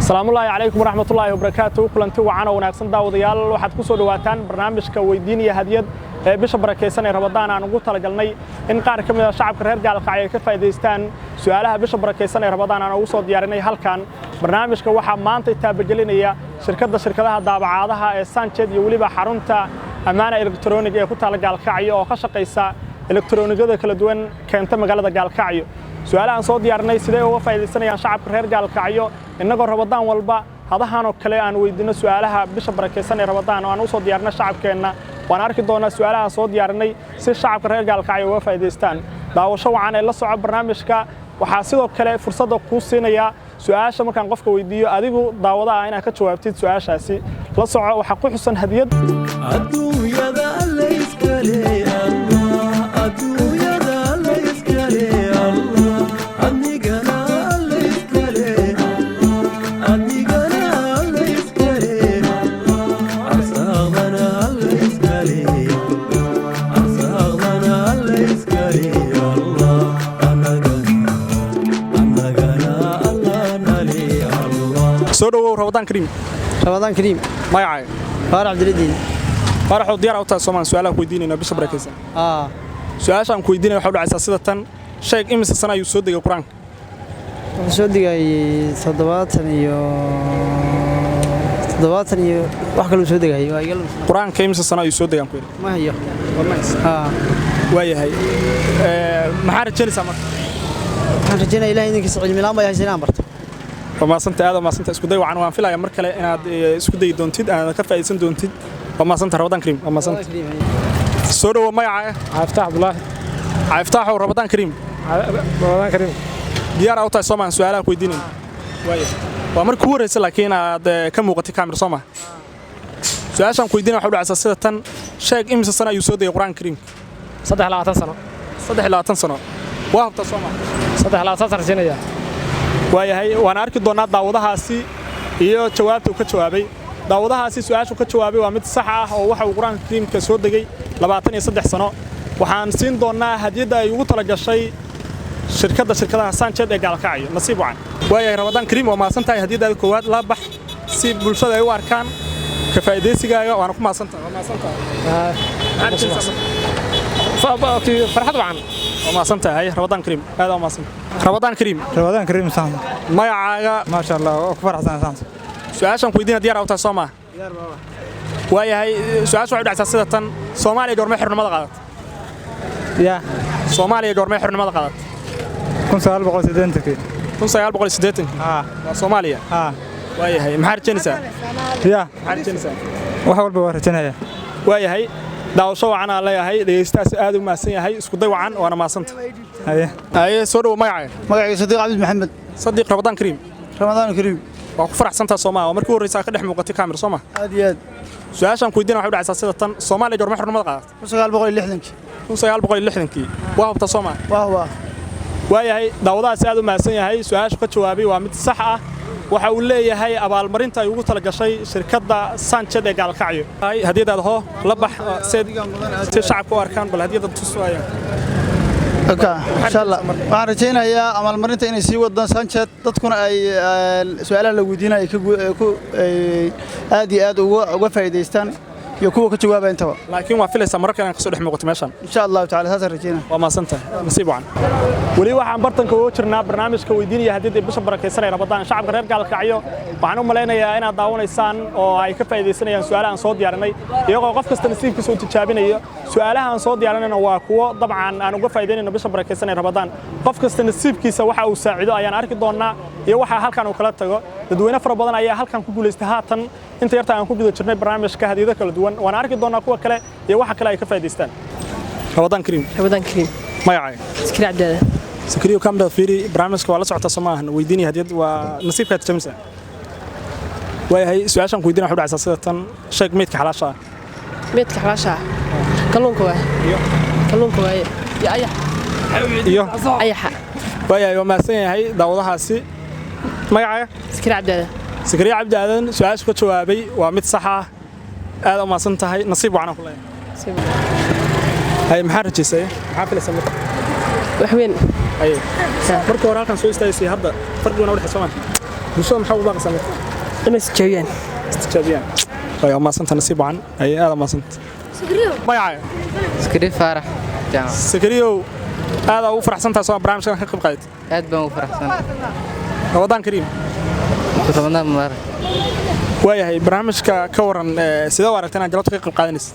Asalaamullaahi calaykum waraxmatullaahi wabarakaatu. Kulanti wacan oo wanaagsan, daawadayaal. Waxaad ku soo dhowaataan barnaamijka Weydiin iyo Hadiyad ee bisha barakaysan ee Ramadaan aan ugu talagalnay in qaar ka mid a shacabka reer Gaalkacyo ay ka faa'iidaystaan su'aalaha bisha barakaysan ee Ramadaan aan ugu soo diyaarinay halkan. Barnaamijka waxaa maanta taabagelinaya shirkadda shirkadaha daabacaadaha ee Sanched iyo weliba xarunta Ammaana Electronic ee ku taala Gaalkacyo, oo ka shaqaysa elektaroonigada kala duwan keenta magaalada Gaalkacyo. Su'aalahan soo diyaarinay sidee uga faa'iidaysanayaan shacabka reer Gaalkacyo, innagoo Ramadaan walba hadahan oo kale aan weydiinno su'aalaha bisha barakaysan ee Ramadaan oo aan u soo diyaarinno shacabkeenna? Waan arki doonaa su'aalahan soo diyaarinay si shacabka reer Gaalkacyo uga faa'iidaystaan. Daawasho wacan ee la soco barnaamijka. Waxaa sidoo kale fursadda kuu siinaya su'aasha markaan qofka weydiiyo, adigu daawada ah, inaad ka jawaabtid su'aashaasi. La soco, waxaa ku xusan hadiyad. Adduunyada layskale Allah, adduunyada layskale Allah, adigana layskale, adigana layskale, arsaaqdana layskale, arsaaqdana layskale Allah, anagana, anagana Allah nale Allah. Soo dhowow, Ramadaan kariim. Ramadaan kariim. Magacaaga? Faarax Cabdiladiin. Faaraxow, diyaar u tahay Soomaan su'aalaha ku weydiinayna bisha barakaysan? Aa. Su'aasha aan ku weydiinaya waxay u dhacaysaa sida tan: sheeg imise sano ayuu soo degay Qur-aanka? Wuxuu soo degayay 70 iyo iyo wax kaluu soo degayay, waa iga lumsan. Qur-aanka imise sano ayuu soo degaan ku yidhi? Ma hayo. Aa. Waayahay. Maxaa rajaynaysaa marka? Waxaan rajaynaya, Ilahay idinkiisa, cilmi la'aan bay haysa inaan barto. Waa mahadsanta, aad waa mahadsanta. Isku day wacan. Waan filayaa mar kale inaad isku dayi doontid, aad ka faa'iidaysan doontid. Waa mahadsanta. Ramadaan kariim. Waa mahadsanta. Soo dhowow, magacaaga? Caftaax Cabdulaahi. Caftaaxow, Ramadaan kariim. Ramadaan kariim. Diyaar aa u tahay Soomaan su'aalaha ku weydiinayna? Waaya, waa markii ugu horreysa laakiin aad ka muuqatay kaamir, soo ma? Su-aashaan ku weydiinaya waxay u dhacaysaa sida tan: sheeg imise sano ayuu soo degay Qur-aanka kariimka? 23 sano. 23 sano waa hubtaa, soo ma? 23 sano rajaynaya. Waayahay, waan arki doonnaa daawadahaasi iyo jawaabta uu ka jawaabay. Daawadahaasi su-aashu ka jawaabay waa mid sax ah, oo waxa uu Qur-aanka kariimka soo degay 23 sano. Waxaan siin doonnaa hadiyadda ay ugu tala gashay shirkadda shirkadaha Sanched ee Gaalkacyo. Nasiib wacan. Waayahay, Ramadaan kariim. Waa mahadsan tahay. Hadiyaddaada koowaad la bax si bulshada ay u arkaan ka faa'iidaysigaaga, waana ku mahadsan tahay. Waa mahadsan tahay. Maxaad rajaynaysaa marka? Farxad wacan. Waa mahadsan tahay. Ramadaan kariim, aad waa mahadsan. Ramadaan kariim. Ramadaan kariim saxan. Magacaaga? Maasha Allah, waa ku faraxsan saxan. Su-aashaan ku weydiina diyaar aa u tahay, soo maa? Waayahay, su-aasha waxay u dhacaysaa sida tan: Soomaaliya goormay xornimada qaadatay? Ya? Soomaaliya goormay xornimada qaadatay? 1980. 1980? Haa. Waa Soomaaliya? Haa. Waayahay, maxaa rajaynaysaa? Ya? Maxaa rajaynaysaa? Wax walba waa rajaynaya. Waayahay, daawasho wacan aan leeyahay. Dhegeystahaasi aad u mahadsan yahay. Isku day wacan, waana mahadsanta. Haye. Haye, soo dhowo, magacaaga? Magacayga Sadiiq Cabdi Maxamed. Sadiiq, Ramadaan kariim. Ramadaan kariim. Waa ku faraxsantaa, soomaa? Waa markii u horreysa aad ka dhex muuqatay kaamir, soo ma? Aad iyo aad. Su-aashaan ku weydiina waxay u dhacaysaa sida tan: Soomaaliya goormay xornimada qaadatay? 1960-kii. 1960-kii waa hubtaa, soo maa? Wah wah. Waayahay, daawadahaasi aad u mahadsan yahay. Su-aashu ka jawaabay waa mid sax ah. Waxa uu leeyahay abaalmarinta ay ugu tala gashay shirkadda Sanched ee Gaalkacyo. Hadiyadaada hoo, la bax si shacabka u arkaan. Bal hadiyadda tus waayaan. Insha Allah waxaan rajaynayaa abaalmarinta inay sii wadaan Sanched, dadkuna ay su'aalaha la weydiinayo ay aad iyo aad uga faa'iidaystaan iyo kuwa ka jawaabaya intaba. Laakiin waa filaysaa marar kale inaan kasoo dhex muuqato meeshan? Insha Allahu tacala, saasaan rajaynaya. Waa mahadsantahay, nasiib wacan. Weli waxaan bartanka uga jirnaa barnaamijka Weydiinaya Hadiyadda ee bisha barakaysan ee Ramadaan. Shacabka reer Gaalkacyo waxaan u malaynayaa inaad daawanaysaan oo ay ka faa'iidaysanayaan su'aalaha aan soo diyaarinay, iyagoo qof kasta nasiibkiisa u tijaabinayo. Su'aalaha aan soo diyaarinayna waa kuwo dabcan aan uga faa'iidaynayno bisha barakaysan ee Ramadaan. Qof kasta nasiibkiisa waxa uu saacido ayaan arki doonnaa iyo waxa halkan uu kala tago. Dadweyne fara badan ayaa halkan ku guulaystay haatan inta yarta aan ku guda jirnay barnaamijka hadiyado kala duwan. Waan arki doonnaa kuwa kale iyo waxa kale ay ka faa'iidaystaan. Ramadaan kariim. Ramadaan kariim. Magacaaga? Sakri Cabdaada. Sakriyo, kamerada fiiri. Barnaamijka waa la socotaa, soo maahan? Weydiinaya hadiyad, waa nasiibkaad tijaabinaysaa. Waayahay, su-aashaan ku weydiinaya waxay u dhacaysaa sida tan: sheeg meydka xalaasha ah. Meedka xalaasha ah kalluunka waaye. Iyo? Kalluunka waaye iyo ayax. Iyo? Ayaxa. Waayahay, waa mahadsan yahay daawadahaasi. Magacaaga? Sakri Cabdaada. Sakriya Cabdi Aadan su-aashu ka jawaabay waa mid sax ah. Aad u mahadsan tahay, nasiib wacan aan ku leeyahay. Haye, maxaa rajaysay? Maxaa filaysaa marka? Wax weyn. Haye, markii hore halkan soo istaagaysay, hadda farqi weyn u dhexeeya Soomaali. Bulshada maxaa ugu baaqaysaa marka? Inay istijaabiyaan. Istijaabiyaan. Way maasanta, nasiib wacan. Haye, aad maasanta. Magacaaga? Iskari Faarax Jaamac. Sakariyow, aad ugu faraxsantahay soo barnaamijkan ka qayb qaadatay? Aad baan ugu faraxsanahay. Ramadaan kariim. Ramadaan mubaarak. Waayahay, barnaamijka ka waran, sidee u aragtay inaad galabta ka qayb qaadanaysid?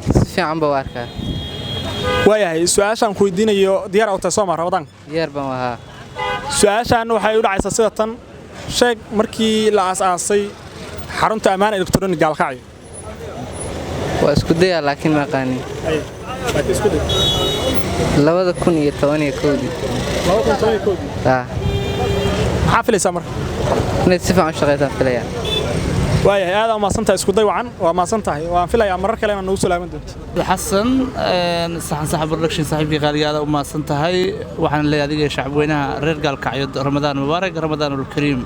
Si fiican baan u arkaa. Waayahay, su-aashaan ku weydiinayo diyaar u tahay sooma ramadaanka? Diyaar baan u ahaa. Su-aashaan waxay u dhacaysaa sida tan: sheeg markii la aas-aasay xarunta Ammaana Elektronik Gaalkacyo. Waa isku dayaa, laakiin ma aqaanin. 2011-dii. 2011-dii? Aa. Maxaa filaysaa marka? Inaad si fiican u shaqaysaan filayaa. Waayahay, aad aa mahadsan tahay, isku day wacan, waa mahadsan tahay. Waan filayaa marar kale inaad nagu soo laaban doonto. Xasan Saxan Sax Production, saaxiibkii qaaligaada, u mahadsan tahay. Waxaan leeyahay adiga iyo shacabweynaha reer Gaalkacyo, Ramadaan mubaarak, Ramadaanul kariim.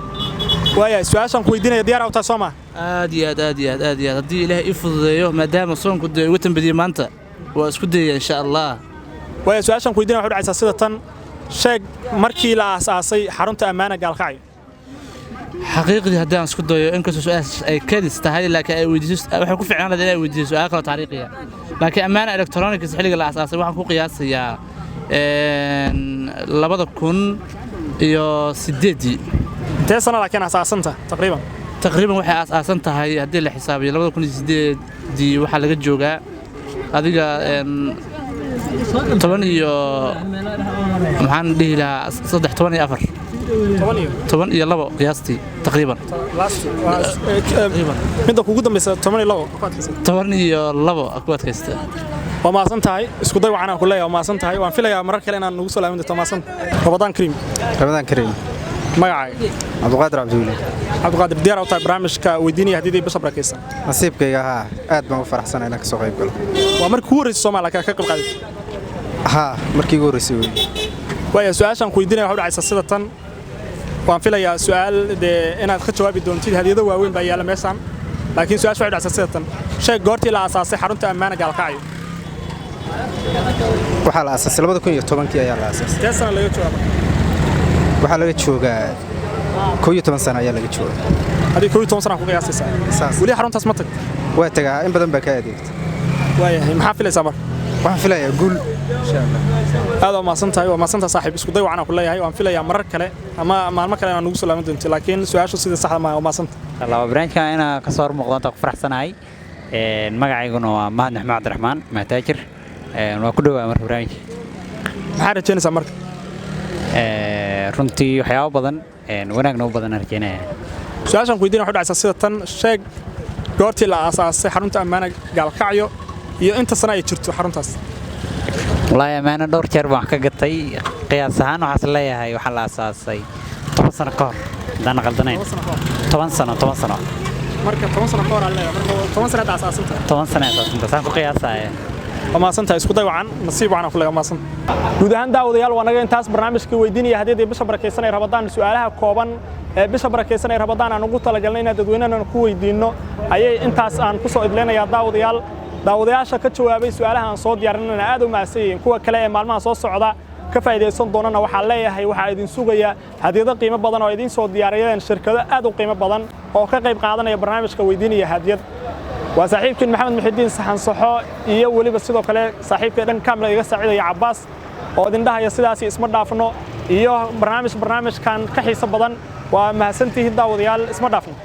Waayahay, su-aashaan ku weydiinaya diyaar u tahay soo maa? Aad iyo aad, aad iyo aad, aad iyo aad, haddii Ilaahay ii fududeeyo, maadaama soonku dee igu tambadiyey maanta, waa isku dayaya insha Allah. Waayahay, su-aashaan ku weydiinaya waxay u dhacaysaa sida tan: sheeg markii la aas-aasay xarunta Ammaana Gaalkacyo. Xaqiiqdii haddii aan isku dayo, inkastoo su-aashaas ay kadis tahay, laakiin ay weydiiso waxay ku fiicnaan lahayd inay weydiiso su-aal kaloo taariikhiya. Laakiin Ammaana Electronics xilliga la asaasay waxaan ku qiyaasayaa 2008-dii. Intee sano laakiin asaasanta taqriiban? Taqriiban waxay aasaasan tahay, haddii la xisaabiyo, 2008-dii. Waxaa laga joogaa adiga toban iyo, maxaan dhihi lahaa, saddex, 14, 12 qiyaastii taqriiban. Midda kugu dambaysa 12 ku adkaysa? 12 ku adkaysta. Waa mahadsan tahay, isku day wacan aan ku leeyahay. Waa mahadsan tahay, waan filayaa marar kale inaan nagu soo laaban doonto. Mahadsan. Ramadaan kariim. Ramadaan kariim. Magacaaga? Cabdiqaadir Cabdiweli. Cabdiqaadir, diyaar u tahay barnaamijka weydiinaya haddii bisha barakaysan? Nasiibkayga haa, aad baan u faraxsanahay inaan ka soo qayb galo. Waa markii ugu horreysay Soomaaliya ka qayb qaadatay? Haa, markii ugu horreysay wey. Waaya, su-aashaan ku weydiinaya waxay u dhacaysaa sida tan. Waan filayaa su-aal dee inaad ka jawaabi doontid, hadiyado waaweyn baa yaalla meeshaan, laakiin su-aasha waxay u dhacaysaa sida tan: sheeg goortii la aasaasay xarunta Ammaana Gaalkacyo. Waxaa la aasaasay 2010-kii ayaa la aasaasay. Tee sana laga joogaa? Waxaa laga joogaa 11 sano ayaa laga joogaa. Adiga 11 sana ku qiyaasaysaa? Saas. Weli xaruntaas ma tagto? Waa tagaa, in badan baa ka adeegta. Waayahay, maxaa filaysaa marka? Waxaan filayaa guul insha Allah. Aad waa mahadsan tahay, waa mahadsan tahay saaxiib, isku day wacan aan ku leeyahay. Waan filayaa marar kale ama maalmo kale inaad nagu soo laaban doonto, laakiin su-aashu sidii saxda maaha. Waa mahadsan tahay. Laba barnaamijkan inaan ka soo hormuuqdo intaan ku faraxsanahay. Magacayguna waa Mahad Maxamed Cabdiraxmaan Mahtaajir. Waa ku dhowaa marka barnaamijka. Maxaa rajaynaysaa marka? Runtii waxyaabo badan, wanaagna u badan aan rajaynaya. Su-aashaan ku weydiinaya waxay u dhacaysaa sida tan: sheeg goortii la aasaasay xarunta Ammaana Gaalkacyo iyo inta sano ay jirto xaruntaas. Wallaahi Ammaano dhowr jeer baan wax ka gatay. Qiyaas ahaan waxaas leeyahay waxaa la aasaasay 10 sano ka hor, haddaan qaldanayn. 10 sano, 10 sano. Marka 10 sano ka hor aan leeyahay, marka 10 sano hadda aasaasantahay? 10 sano aasaasantahay saan ku qiyaasaya. Waa mahadsan tahay, isku day wacan, nasiib wacan aan ku leeyahay. Waa mahadsan. Guud ahaan daawadayaal, waa naga intaas barnaamijkii weydiinaya hadiyadii bisha barakaysan ee Ramadaan. Su'aalaha kooban ee bisha barakaysan ee Ramadaan aan ugu talagalnay inaan dadweynahana ku weydiinno ayay intaas aan ku soo idleynayaa. Daawadayaal, daawadayaasha ka jawaabay su'aalaha aan soo diyaarinana aad u mahadsan yihiin. Kuwa kale ee maalmaha soo socda ka faa'iidaysan doonana waxaan leeyahay waxaa idin sugaya hadiyado qiimo badan oo idiin soo diyaariyeen shirkado aad u qiimo badan oo ka qayb qaadanaya barnaamijka weydiinaya hadiyad. Waa saaxiibkiin Maxamed Muxidiin Saxan Saxo iyo weliba sidoo kale saaxiibkay dhan kaamila iga saacidaya Cabbaas oo idin dhahaya sidaasi isma dhaafno iyo barnaamijkan ka xiiso badan. Waa mahadsantihiin daawadayaal, isma dhaafno.